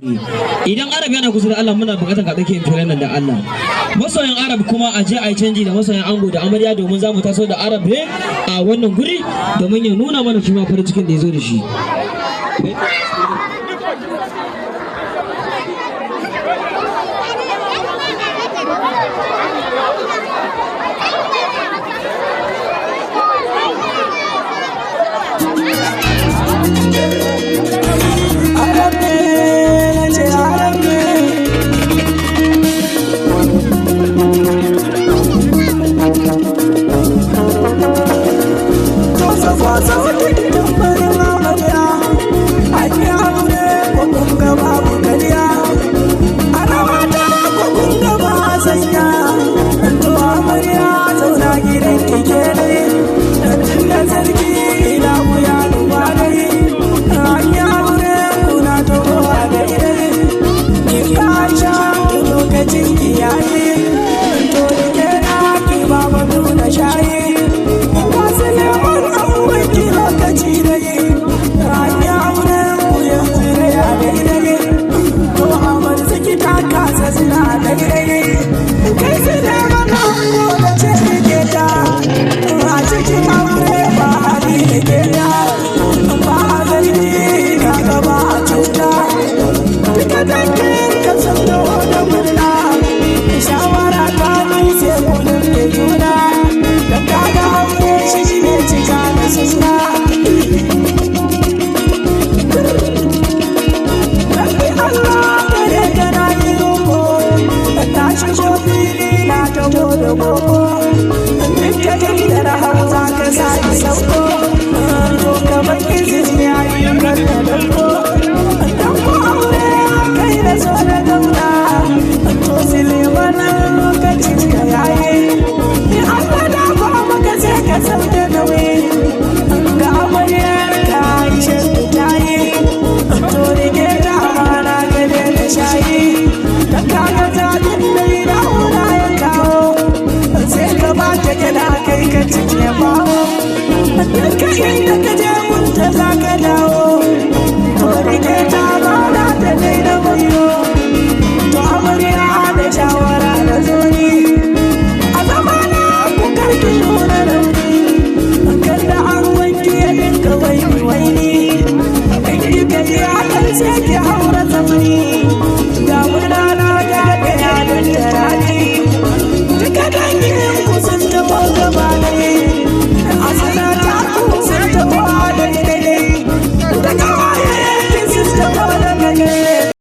Idan Arab yana kusa da Allah, muna bukatar ka tsakiyar filin nan da Allah. Masoyan Arab kuma a je a yi canji da masoyan ango da amarya, domin za mu taso da Arab ne a wannan guri domin ya nuna mana shi ma farin cikin da ya zo da shi.